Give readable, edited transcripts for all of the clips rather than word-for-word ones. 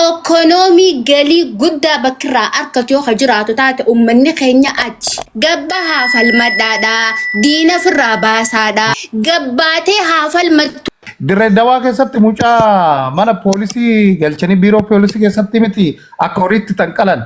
Economy galii guddaa bakkirraa arkatu yoo ka jiraatu taate ummanni keenya achi. Gabba haa falmadhaadha. Diina firraa baasaadha. Gabbaatee haa falmattu. Dirree Dawaa keessatti mucaa mana poolisii galchanii biiroo poolisii keessatti miti akka horiitti tanqalan.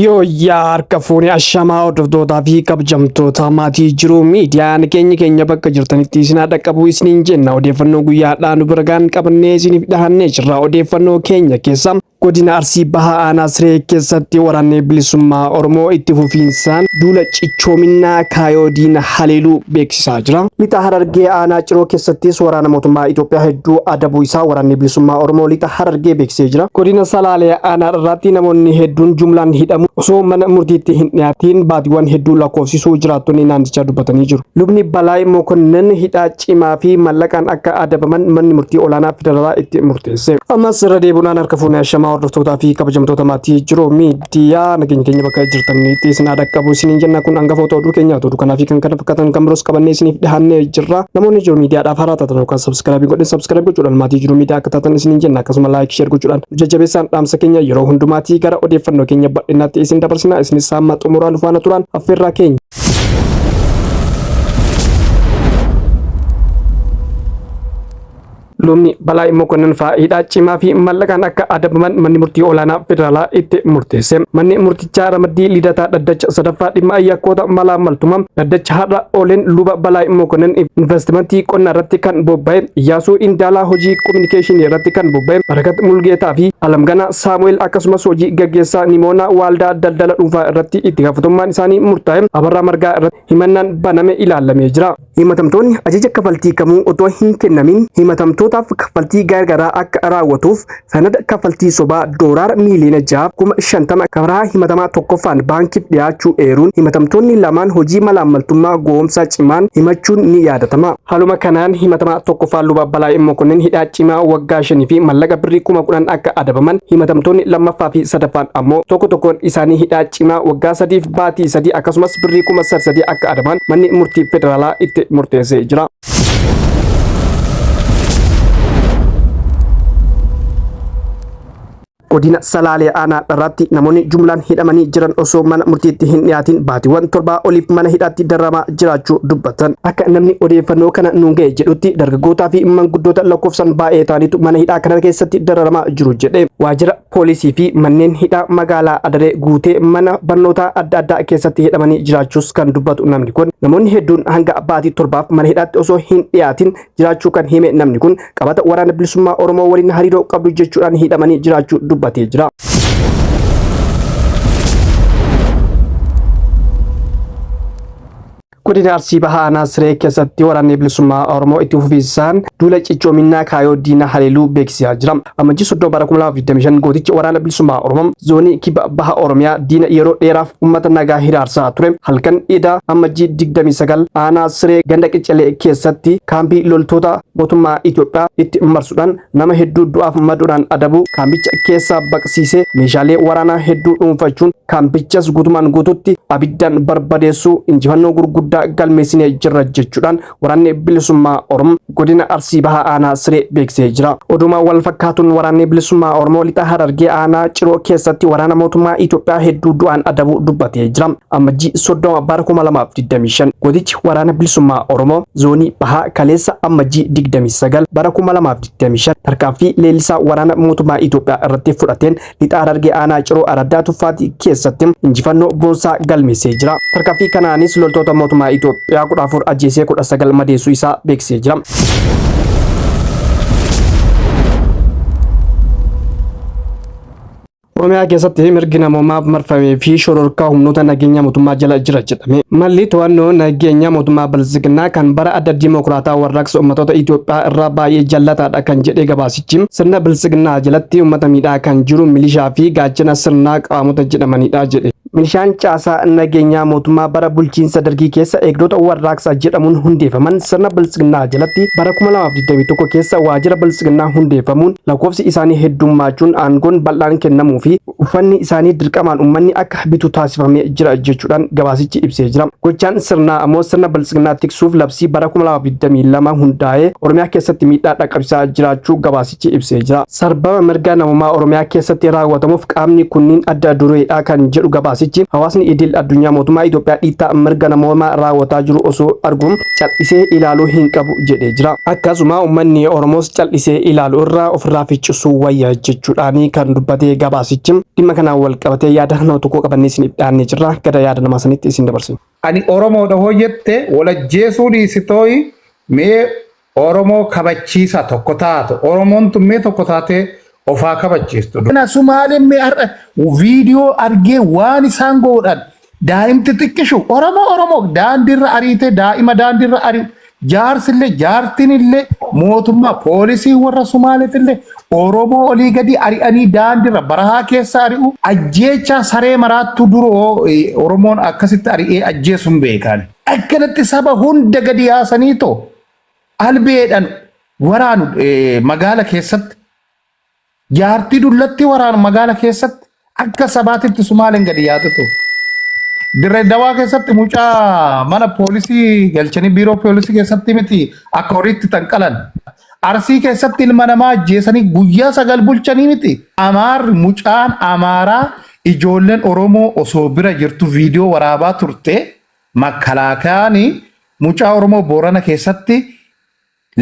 Yooyyaa harka fuunee ashamaa hordoftootaa fi kabajamtoota maatii jiruu miidiyaan keenya keenya bakka jirtanitti isin haa dhaqqabu isiniin jenna. Odeeffannoo guyyaadhaa nu bira gaan qabannee isiniif dhahannee jirra. Odeeffannoo keenya keessa godina Arsii Bahaa Aanaa Siree keessatti waraanni bilisummaa Oromoo itti fufiinsaan duula cichoominnaa kaayoo diina haleeluu beeksisaa jira. Lixa Harargee Aanaa Ciroo keessattis waraana mootummaa Itoophiyaa hedduu adabuu isaa waraanni bilisummaa Oromoo lixa Harargee beeksisee jira. Godina Salaalee Aanaa Dharraatti namoonni hedduun jumlaan hidhamu osoo mana murtiitti hin dhiyaatiin baatiiwwan hedduu lakkoofsisuu jiraattonni naannichaa dubbatanii jiru. Lubni Balaay Mokonnin hidhaa cimaa fi mallaqaan akka adabaman manni murtii olaanaa federaalaa itti murteesse. Ammas irra deebi'uudhaan harka fuunee ashamaa hordoftootaa fi kabajamtoota maatii jiruu miidiyaa nageenya keenya bakka jirtanitti isin haa dhaqqabu isiniin jenna. Kun hangafoota oduu keenyaa oduu kanaa fi kan kana fakkaatan kan biroos qabannee isiniif dhihaannee jirra. Namoonni jiru miidiyaadhaaf haaraa taatan yookaan subscribe godhin subscribe gochuudhaan maatii jiru miidiyaa akka taatan isiniin jenna. Akkasuma like share gochuudhaan jajjabeessaan dhaamsa keenya yeroo hundumaatii gara odeeffannoo keenya bal'inaatti isin dabarsina. Isinis hamma xumuraa nu faana turaan affeerraa keenya. Lubni Balaay Mokonnin fa'aa hidhaa cimaa fi mallaqaan akka adabaman manni murtii olaanaa federaalaa itti murteesse. Manni murtichaa ramaddii Lidataa dhaddacha sadaffaa dhimma yakkoota malaammaltummaa dhaddacha har'a ooleen luba Balaay Mokonnin investimentii qonnaa irratti kan bobba'e, Iyyaasuu Indaalaa hojii kominikeeshinii irratti kan bobba'e, Barakat Mulgeetaa fi Alamganaa Saamu'eel akkasumas hojii gaggeessaa Nimoonaa Waaldaa daldala dhuunfaa irratti itti gaafatamummaan isaanii murtaa'e Abarraa Margaa irratti himannaan baname ilaalamee jira. Himatamtoonni ajaja kaffaltii kamuu otoo hin kennamin himatamtootaaf kaffaltii garagaraa akka raawwatuuf sanada kaffaltii sobaa dooraara miiliyoona 6,50,000 karaa himatamaa tokkoffaan baankiif dhiyaachuu eeruun himatamtoonni lamaan hojii malaammaltummaa gowwoomsaa cimaan himachuun ni yaadatama. Haaluma kanaan himatamaa tokkoffaan Luba Balaay Mokonnin hidhaa cimaa waggaa 5 fi mallaqa birrii 10,000 akka adabaman, himatamtoonni lammaffaa fi sadaffaan ammoo tokko tokkoon isaanii hidhaa cimaa waggaa 3 fi baatii 3 akkasumas birrii 3,000 akka adabaman manni murtii federaalaa itti murteessee jira. Godina Salaalee Aanaa Dharraatti namoonni jumlaan hidhamanii jiran osoo mana murtiitti hin dhiyaatiin baatiiwwan torbaa oliif mana hidhaatti dararamaa jiraachuu dubbatan. Akka namni odeeffannoo kana nuun ga'e jedhutti dargaggootaa fi manguddoota lakkoofsaan baay'ee ta'anitu mana hidhaa kana keessatti dararamaa jiru jedhe. Waajjira poolisii fi manneen hidhaa magaalaa Adaree guutee mana barnootaa adda addaa keessatti hidhamanii jiraachuus kan dubbatu namni kun namoonni hedduun hanga baatii torbaaf mana hidhaatti osoo hin dhiyaatin jiraachuu kan hime namni kun qabata waraana bilisummaa Oromoo waliin hariiroo qabdu jechuudhaan hidhamanii jiraachuu dubbatee jira. Godina Arsii Bahaa Aanaa Siree keessatti waraanni bilisummaa Oromoo itti fufiinsaan duula cichoominnaa kaayoo diina haleeluu beeksisaa jira. Amajjii 30 bara 2025 gootichi waraana bilisummaa Oromoo zoonii kibba baha Oromiyaa diina yeroo dheeraaf uummata nagaa hiraarsaa ture halkan idaa Amajjii 29 aanaa Siree ganda Qiccalee keessatti kaampii loltoota mootummaa Itoophiyaa itti marsuudhaan nama hedduu du'aaf maduudhaan adabuu kaampicha keessaa baqsiisee meeshaalee waraanaa hedduu dhuunfachuun kaampichas guutumaan guututti abiddaan barbadeessuu injifannoo gurguddaa galmeessinee jirra jechuudhaan waraanni bilisummaa Oromoo godina Arsii Bahaa aanaa Siree beeksisee jira. Oduma wal fakkaatuun waraanni bilisummaa Oromoo lixa Harargee aanaa Ciroo keessatti waraana mootummaa Itoophiyaa hedduu du'aan adabuu dubbatee jira. Amajjii 30 bara 2025 gotichi waraana bilisummaa Oromoo zoonii Bahaa kaleessa Amajjii 29 bara 2025 tarkaanfii leellisaa waraana mootummaa Itoophiyaa irratti fudhateen Lixa Harargee aanaa Ciroo Araddaa Tuffaatii keessatti injifannoo boonsaa galmeessee jira. Tarkaanfii kanaanis loltoota mootummaa Itoophiyaa 14 ajjeesee 19 madeessuu isaa beeksisee jira. Oromiyaa keessatti mirgi namoomaa marfamee fi shororkaa humnoota nageenya mootummaa jala jira jedhame. Malli to'annoo nageenya mootummaa Biltsiginnaa kan bara adda dimokiraataa warraaqsa uummattoota Itoophiyaa irraa baay'ee jallataadha kan jedhe gabaasichi sirna Biltsiginnaa jalatti uummata miidhaa kan jiru milishaa fi gaachana sirnaa qaamota jedhamanidha jedhe. Milishaan caasaa nageenyaa mootummaa bara bulchiinsa Dargii keessa eegdota warraaqsaa jedhamuun hundeeffaman sirna Biltsiginnaa jalatti bara 2021 keessa waajjira Biltsiginnaa hundeeffamuun lakkoofsi isaanii heddummaachuun aangoon bal'aan kennamuu fi uffanni isaanii dirqamaan uummanni akka bitu taasifamee jira jechuudhaan gabaasichi ibsee jira. Gochaan sirnaa ammoo sirna Biltsiginnaa tiksuuf labsii bara 2022 hundaa'ee Oromiyaa keessatti miidhaa dhaqqabsiisaa jiraachuu gabaasichi ibsee jira. Sarbama mirga namummaa Oromiyaa keessatti raawwatamuuf qaamni kunniin adda dureedha kan jedhu gabaasichi, hawaasni idil addunyaa mootummaa Itoophiyaa dhiittaa mirga namoomaa raawwataa jiru osoo arguun cal'isee ilaaluu hin qabu jedhee jira. Akkasuma uummanni Oromoos cal'isee ilaalu irraa ofirraa ficcisuu wayya jechuudhaan kan dubbate gabaasichi, dhimma kanaan wal qabatee yaada nama tokkoo qabannee isiniif dhiyaannee jirra. Gara yaada namaa sanitti isin dabarsina. Ani Oromoodha hoo jette walajjeesuu dhiisitooyi mee Oromoo kabachiisa tokko taatu. Oromoon tun mee tokko taatee ofaa kabachiistu. Kana Sumaaleen mee har'a viidiyoo argee waan isaan godhan, daa'imti xiqqishu Oromoo Oromoo daandiirra ariitee, daa'ima daandiirra ari'u, jaarsillee jaartinillee, mootummaa poolisii warra Sumaaleetillee Oromoo olii gadi ari'anii daandiirra barahaa keessa ari'u, ajjeechaa saree maraattuu duroo Oromoon akkasitti ari'ee ajjeesuun beekan. Akkanatti saba hunda gadi yaasanii too albeedhaan waraanu magaala keessatti, jaartii dullatti waraanu magaala keessatti, akka sabaatitti Sumaaleen gadi yaatutu. Dirree Dawaa keessatti mucaa mana poolisii galchanii biiroo poolisii keessatti miti akka horiitti tanqalan. Arsii keessatti ilma namaa ajjeesanii guyyaa 9 bulchanii miti. Amaarri, mucaan Amaaraa ijoolleen Oromoo osoo bira jirtu viidiyoo waraabaa turte, makkalaakayaan mucaa Oromoo Boorana keessatti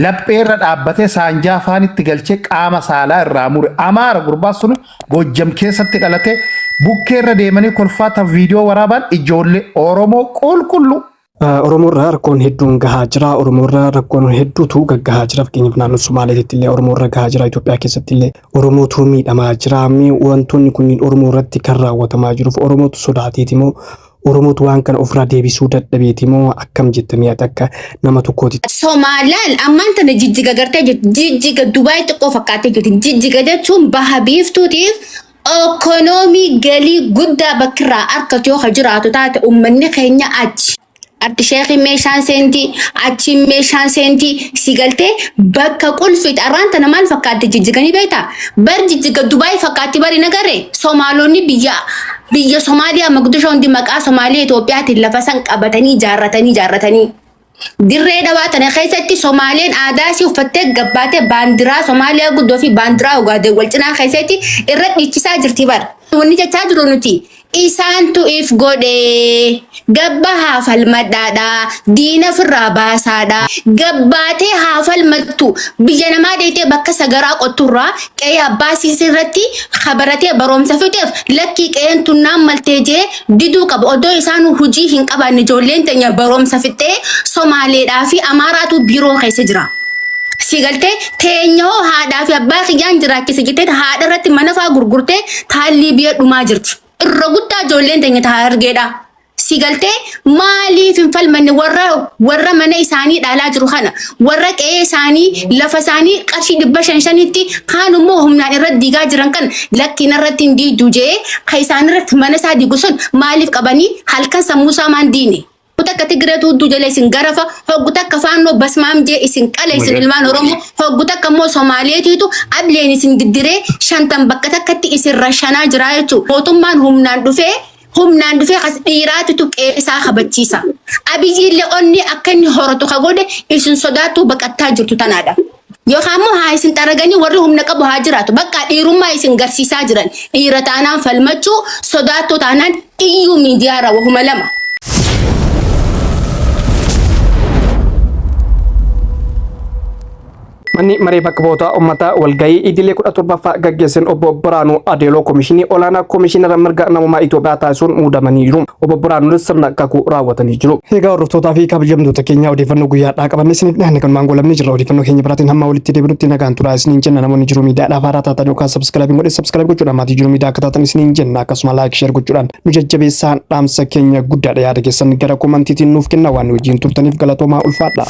lapheerra dhaabbatee saanjaa afaanitti galchee qaama saalaa irraa mure. Amaara gurbaa sun Gojjam keessatti dhalate, bukkeerra deemanii kolfaa tan viidiyoo waraaban ijoollee Oromoo qulqulluu. Oromoorra rakkoon hedduun gahaa jira. Oromoorra rakkoon hedduutu gaggahaa jira. Fakkeenyaaf naannoo Somaaleetitti illee Oromoorra gahaa jira. Itoophiyaa keessatti illee Oromootu miidhamaa jira. Mee wantoonni kunniin Oromoo irratti kan raawwatamaa jiruuf Oromootu sodaateeti moo, Oromootu waan kana ofirraa deebisuu dadhabeeti moo, akkam jettamee ati akka nama tokkooti? Somaalaan ammaan tana Jijjiga gartee jirti. Jijjiga Dubaay xiqqoo fakkaatee jirti. Jijjiga jechuun baha biiftuutiif Ekonoomii galii guddaa bakkirraa arkatu yoo ka jiraatu taate uummanni keenya achi. Arti sheekii meeshaan seenti, achiin meeshaan seenti, si galtee bakka qulfiiti. Arraan tana maal fakkaatti Jijjiganii beektaa? Bar Jijjiga Dubaay fakkaatti bari nagarre Somaalonni biyya Somaaliyaa Mogadishoo hundi maqaa Somaaliyaa Itoophiyaatiin lafa san qabatanii ijaarratanii ijaarratanii. Dirree Dhawaa tana keessatti Somaaleen aadaa isii uffattee gabbaatee baandiraa Somaaliyaa guddoo fi baandiraa Ogaadeen wal cinaa keessatti irra dhiichisaa jirti bar. Wanni jechaa jiru nuti isaantu if godhe, gabba haa falmadhaadha, diina ofirraa baasaadha, gabbaatee haa falmattu. Biyya namaa deetee bakka sagaraa qotturraa qe'ee abbaa isiis irratti kabaratee baroomsa fixeef lakkii qe'een tunnaan maltee jee diduu qaba. Odoo isaan hojii hin qabaanne ijoolleen teenya baroomsa fixxee Somaaleedhaa fi Amaaraatu biiroo keessa jira. Si galtee teenya hoo haadhaa fi abbaa kiyyaan jiraachise jettee haadha irratti mana faa gurgurtee taallii biyya dhumaa jirti. Irra guddaa ijoolleen teenya taa argeedha. Si galtee maaliif hin falmanne warra mana isaanii dhaalaa jiru kana, warra qe'ee isaanii lafa isaanii qarshii 500 500tti kaan immoo humnaan irratti diigaa jiran kan lakkiin irratti hin diidu jee kan isaan irratti mana isaa diigu sun maaliif qabanii halkan sammuu isaa maan diine? Hoggu takka Tigireetu hudduu jala isin garafa, hoggu takka Faannoo basmaam jee isin qala isin ilmaan Oromoo, hoggu takka immoo Somaaleetiitu ableen isin diddiree 50 bakka takkatti isin rashanaa jira jechuudha. Mootummaan humnaan dhufee kas dhiiraatitu qeesaa kabachiisa. Abiyyiillee onni akka inni horatu ka godhe isin sodaattuu baqattaa jirtu tanaadha. Yookaan immoo haa isin xaraganii warri humna qabu haa jiraatu. Bakka dhiirummaa isin garsiisaa jiran. Dhiira taanaan falmachuu, sodaattuu taanaan iyyuu miidiyaarra wahuma lama. Manni maree bakka bu'oota uummataa walgahii idilee 17ffaa gaggeessan obbo Biraanuu Adeeloo Komishinii Olaanaa Komishinara Mirga Namummaa Itoophiyaa taasisuun muudamanii jiru. Obbo Biraanuunis sirna kakuu raawwatanii jiru. Egaa hordoftootaa fi kabajamtoota keenya, odeeffannoo guyyaadhaa qabanne isiniif dhiyaanne kanumaan goolabnee jirra. Odeeffannoo keenya biraatiin hamma walitti deebinutti nagaan turaa isiniin jenna. Namoonni Jiruu Miidiyaadhaaf haaraa taatan yookaan subscribe godhe, subscribe gochuudhaan maatii Jiruu Miidiyaa akka taatan isiniin jenna. Akkasuma like, share gochuudhaan nu jajjabeessaan dhaamsa keenya guddaadha. Yaada keessan gara komantiitiin nuuf kenna. Waan nu wajjin turtaniif galatoomaa, ulfaadha.